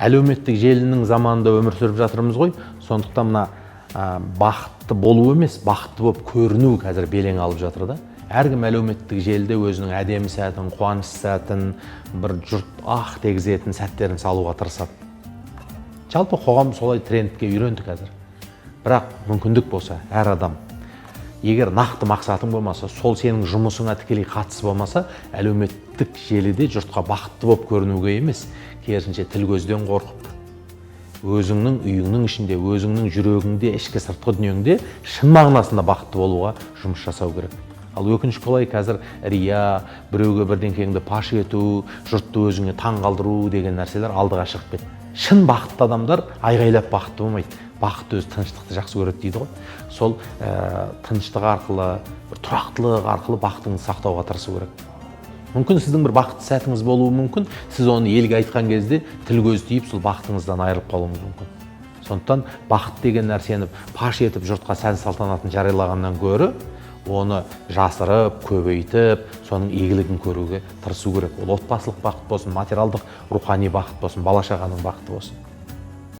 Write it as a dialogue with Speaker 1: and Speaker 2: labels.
Speaker 1: Әлеуметтік желінің заманында өмір сүріп жатырмыз ғой, сондықтан мына бақытты болу емес, бақытты болып көріну қазір белең алып жатыр да. Әркім әлеуметтік желіде өзінің әдемі сәтін, қуаныш сәтін, бір жұрт ах дегізетін сәттерін салуға тырысады. Жалпы қоғам солай трендке үйренді қазір. Бірақ мүмкіндік болса, әр адам, егер нақты мақсатың болмаса, сол сенің жұмысыңа тікелей қатысы болмаса, әлеуметтік желіде жұртқа бақытты болып көрінуге емес, керісінше тіл көзден қорқып, өзіңнің үйіңнің ішінде, өзіңнің жүрегіңде, ішкі сыртқы дүниеңде шын мағынасында бақытты болуға жұмыс жасау керек. Ал өкінішке орай, қазір рия, біреуге бірдеңкеңді паш ету, жұртты өзіңе таң қалдыру деген нәрселер алдыға шығып кетті. Шын бақытты адамдар айғайлап бақытты болмайды. Бақыт өзі тыныштықты жақсы көреді дейді ғой. Сол тыныштық арқылы, бір тұрақтылық арқылы бақытыңызды сақтауға тырысу керек. Мүмкін, сіздің бір бақытты сәтіңіз болуы мүмкін, сіз оны елге айтқан кезде тіл көз тиіп, сол бақытыңыздан айырылып қалуыңыз мүмкін. Сондықтан бақыт деген нәрсені паш етіп, жұртқа сән салтанатын жариялағаннан гөрі, оны жасырып, көбейтіп, соның игілігін көруге тырысу керек. Ол отбасылық бақыт болсын, материалдық, рухани бақыт болсын, бала шағаның бақыты болсын.